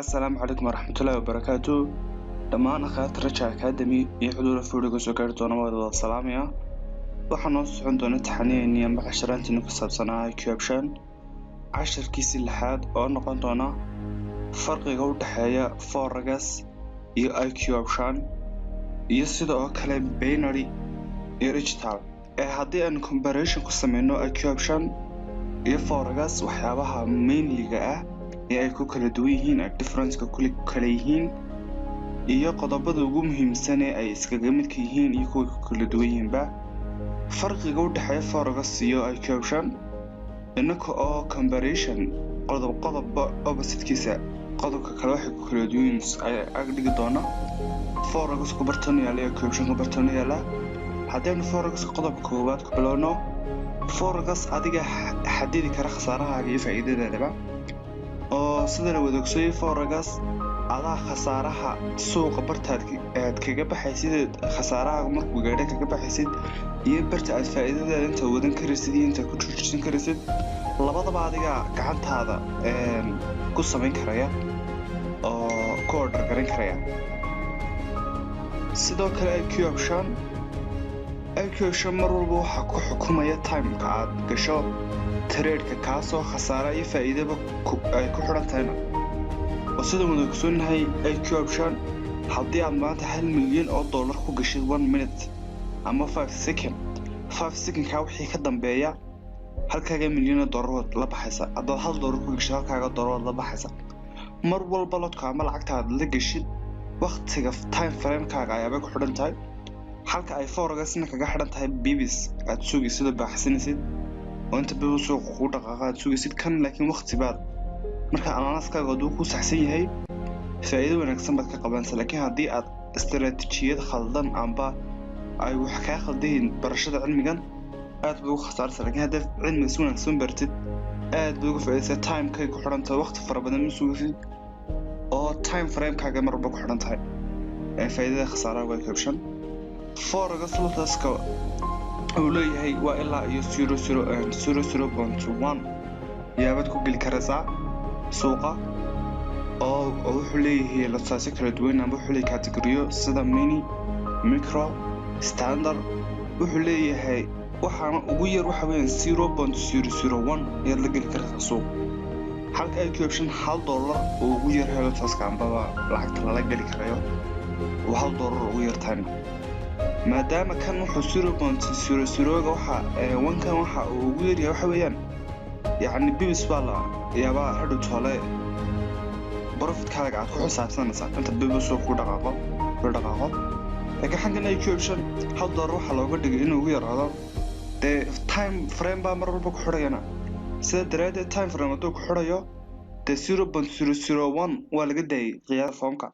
Asalaamu calaykum waraxmatullaahi wabarakaatu. Dhammaan akhaarta Raja Academy iyo xuduura fuuriga soo gaari doona waa wada salaamaya. Waxaa noo socon doona taxaniyeennii amba casharaantiina ku saabsanaa IQ Option, casharkiisii lixaad oo noqon doona farqiga u dhexeeya forex iyo IQ Option iyo sida oo kale binary iyo digital. Ee haddii aynu comparison ku sameyno IQ Option iyo forex, waxyaabaha mainlyga ah ee ay ku kala duwan yihiin, ay differenceka ku kala yihiin, iyo qodobada ugu muhiimsan ee ay iskaga midka yihiin iyo kuwa ku kala duwan yihiinba, farqiga u dhexeeya forex iyo IQ Option, innaka oo comparison qodob qodobba oppositekiisa qodobka kale waxay ku kala duwan yihiin ay ag dhigi doona. Forex ku bartano yaala iyo IQ Option ku bartano yaala. Haddaynu forex qodobka koowaad ku bilowno, forex adiga xadidi kara khasaarahaaga iyo faa'iidadaadaba, oo sida la wada ogsoyay, forex adaa khasaaraha suuqa bartaad aad kaga baxaysid, khasaarahaaga markuu gaadho kaga baxaysid, iyo barta aad faa'iidadaada inta wadan karaysid iyo inta ku joojin karaysid, labadaba adiga gacantaada ku samayn karaya oo ku order garan karaya. Sidoo kale IQ Option, IQ Option mar walba waxaa ku xukumaya timeka aad gasho tradeka, kaasoo khasaare iyo faa'iidaba ay ku xidhan tahayna. Oo sidaan wada ogsoonnahay, IQ Option haddii aad maanta $1 milyan ku gashid 1 minute ama 5 second, 5 secondkaa wixii ka dambeeya halkaaga milyan oo dollar waad la baxaysa. Haddaad $1 ku gashid, halkaaga dollar waad la baxaysa. Mar walba lotka ama lacagta aad la gashid waktiga time framekaaga ayaabay ku xidhan tahay, halka ay forexna kaga xidhan tahay pips aad sugaysid oo baaxsanaysid, oo inta pip suuqa kugu dhaqaaqa aad sugaysid kan. Laakiin waqti baad marka analysiskaaga hadduu ku saxsan yahay, faa'iido wanaagsan baad ka qabanaysaa. Laakiin haddii aad istaraatiijiyad khaldan amba ay wax kaa khaldayihiin barashada cilmigan, aad bay ugu khasaaraysaa. Laakiin haddaad cilmiga si wanaagsan bartid, aad bay uga faa'iidaysaa. Timekay ku xidhan tahay, waqti fara badan ma sugaysid, oo time framekaaga mar walba ku xidhan tahay faa'iidada khasaaraha. Waa option forex lot sizeka uu leeyahay waa ilaa iyo 0.00.1 yaabaad ku geli karaysaa suuqa, oo wuxuu leeyahay lot sizeyo kala duwan amba wuxuu leeyahay categoriyo sida mini, micro, standard. Wuxuu leeyahay waxaana ugu yar waxa weeyaan 0.001 ayaad la geli karaysaa suuqa, halka IQ Option $1 uu ugu yar lot sizeka ambaba lacagta lala geli karayo uu $1 ugu yar tahayna. Maadaama kan wuxuu 0.00ga waxa one-kan waxa uu ugu yaryahay waxa weeyaan, yacni pips baa la yaabaa hadhow toole profitkaaga aad ku xisaabsanaysaa inta pips suuq ku dhaqaaqo ku dhaqaaqo. Laakiin xaggan IQ Option $1 waxaa looga dhigay inuu ugu yaraado, dee time frame baa mar walba ku xidhayana. Sida daraaddeed time frame hadduu ku xidhayo, dee 0.001 waa laga daayay qiyaasa foomka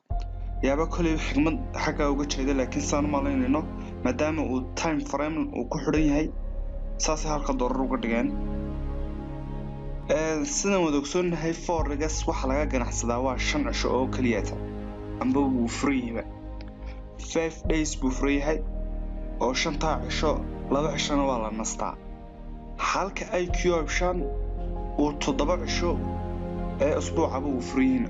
yaaba. Koley xigmad xaggaa uga jeeda, laakiin saan u malaynayno, maadaama uu time frame uu ku xidhan yahay, saasay halka doolar uga dhigeen. Sidaan wada ogsoonnahay, forex waxa laga ganacsadaa waa 5 cisho oo keliyata amba wuu furan yahayba, 5 days buu furan yahay, oo shantaa cisho 2 cishona waa la nastaa, halka IQ Option uu 7 cisho ee usbuucaba uu furan yihiin.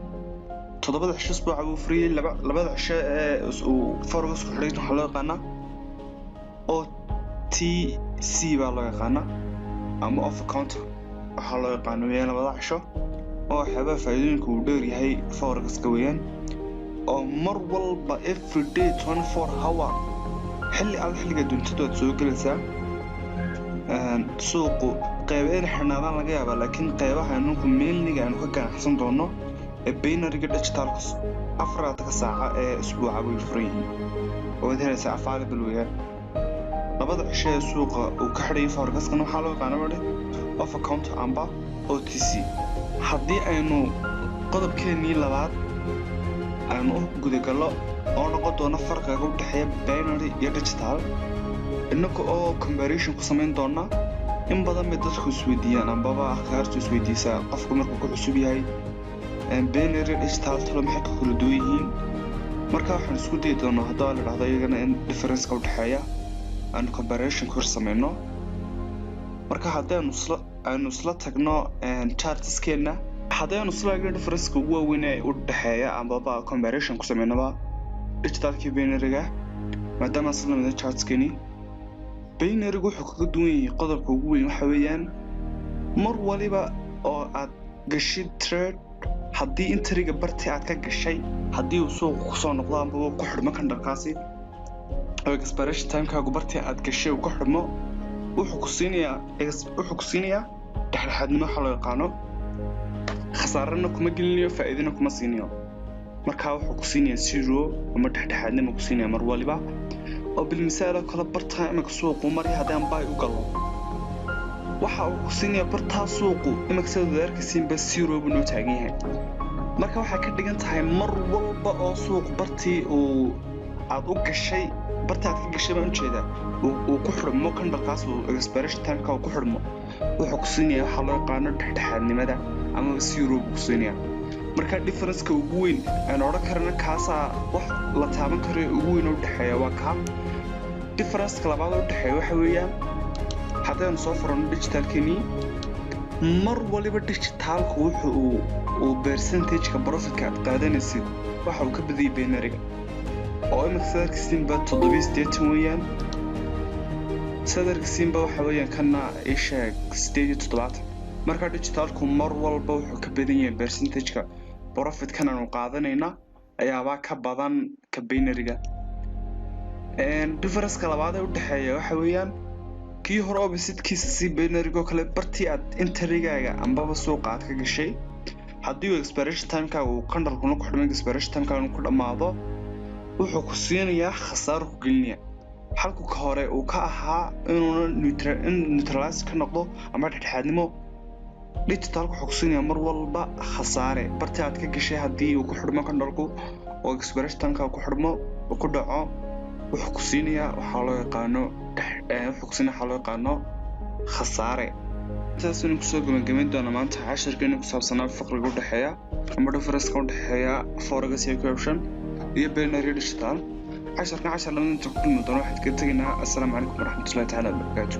7da cisho usbuucaba uu furan yahay. Labada cisho ee uu forex ku xidhan waxaa loo yaqaanaa OTC baa loo yaqaanaa ama over counter waxaa loo yaqaano weeyaan labada cisho, oo waxyaabaha faa'iidooyinka uu dheer yahay forex-ka weeyaan, oo mar walba everyday 24 hour, xilli alla xilliga doontid waad soo gelaysaa suuqu. Qeyb inay xirnaadaan laga yaabaa, laakiin qeybaha inanku mainlyga aynu ka ganacsan doono ee binaryga, digitalka, 24-ka saaca ee isbuuca way furan yihiin oo waad helaysaa, available weeyaan. Labada cisho ee suuqa uu ka xidhayay forex-kana waxaa loo yaqaana badhe over counter amba OTC. Haddii aynu qodobkeenii labaad aynu u gudagallo, oo noqon doono farqiga u dhexeeya binary iyo digital, innaka oo comparison ku samayn doona. In badan bay dadku isweydiiyaan ambaba akhyaartu isweydiisaa, qofku markuu ku cusub yahay, binary digital talo maxay ka kala duwan yihiin? Marka waxaan isku dayi doonaa, haddaba la dhahdo, iyagana in differenceka u dhexeeya aanu comparison ku hor sameyno. Marka haddii aynu isla tagno chartskeena. Haddaynu sila differenceka ugu waaweyn ee u dhexeeya ambaba comparison ku sameynaba digitalkii binaryga, maadaama sida lamida chartskani, binarygu wuxuu kaga duwan yahay, qodobka ugu weyn waxa weeyaan mar waliba oo aad gashid trade, haddii entryga bartii aad ka gashay haddii uu suuqu kusoo noqdo ambaba ku xidhmo candlekaasi oo expiration timekaagu bartii aad gashay uu ku xidhmo, wuxuu ku siinayaa dhexdhexaadnimo waxa loo yaqaano. Khasaarana kuma gelinayo, faa'iidana kuma siinayo. Markaa wuxuu ku siinayaa zero ama dhexdhexaadnimo ku siinaya mar waliba. Oo bilmisaal oo kale, bartaa iminka suuqu maray haddaan buy u galo, waxa uu ku siinayaa bartaa suuqu iminka sidaad arkaysiinba zero buu noo taagan yahay. Marka waxay ka dhigan tahay mar walba oo suuq bartii uu aad u gashay, bartii aad ka gashay baan ujeedaa, uu ku xidhmo candlekaas, uu expiration timeka uu ku xidhmo, wuxuu ku siinayaa waxaa loo yaqaano dhexdhexaadnimada ama zero buu ku siinayaa. Marka differenceka ugu weyn aynu odhan karana kaasaa wax la taaban karayo ugu weyn oo udhexeeya waa kaa. Differenceka labaad oo udhexeeya waxa weeyaan, haddaynu soo furano digitalkenii, mar waliba digitalku wuxu uu percentageka profitka aad qaadanaysid waxa uu ka badiyay binaryga, oo iminka sidaad arkaysiinba 87 weeyaan. Sidaad arkaysiinba waxa weeyaan kana isheeg 78. Marka digitalku mar walba wuxuu ka badan yahay percentageka profitkan aanu qaadanayna ayaabaa ka badan ka binaryga. Differenceka labaad ee udhexeeya waxa weeyaan kii hore oppositekiisa, si binarygo kale, bartii aad entrygaaga ambaba suuqa aad ka gashay haddii uu expiration timekaaga uu candlekuna ku xidhmo, expiration timekaaga ku dhammaado, wuxuu ku siinayaa khasaaro ku gelinaya, halku ka hore uu ka ahaa inuuna in neutralize ka noqdo ama dhexdhexaadnimo. Digitalku wuxuu ku siinayaa mar walba khasaare. Bartii aad ka gashay haddii uu ku xidhmo candleku oo expiration timekaaga ku xidhmo uu ku dhaco, wuxuu ku siinayaa waxaa loo yaqaano wuxuu ku siinaya waxaa loo yaqaano khasaare. Intaasaynu kusoo gabagabayn doonaa maanta cashirkeenu ku saabsanaa farqiga udhexeeya ama differenceka udhexeeya forex iyo option iyo binary digital. Casharkan cashar lamid inta ku kulmi doono, waxaad kaga tegaynaa assalaamu calaykum waraxmatullahi tacaala wabarakaatu.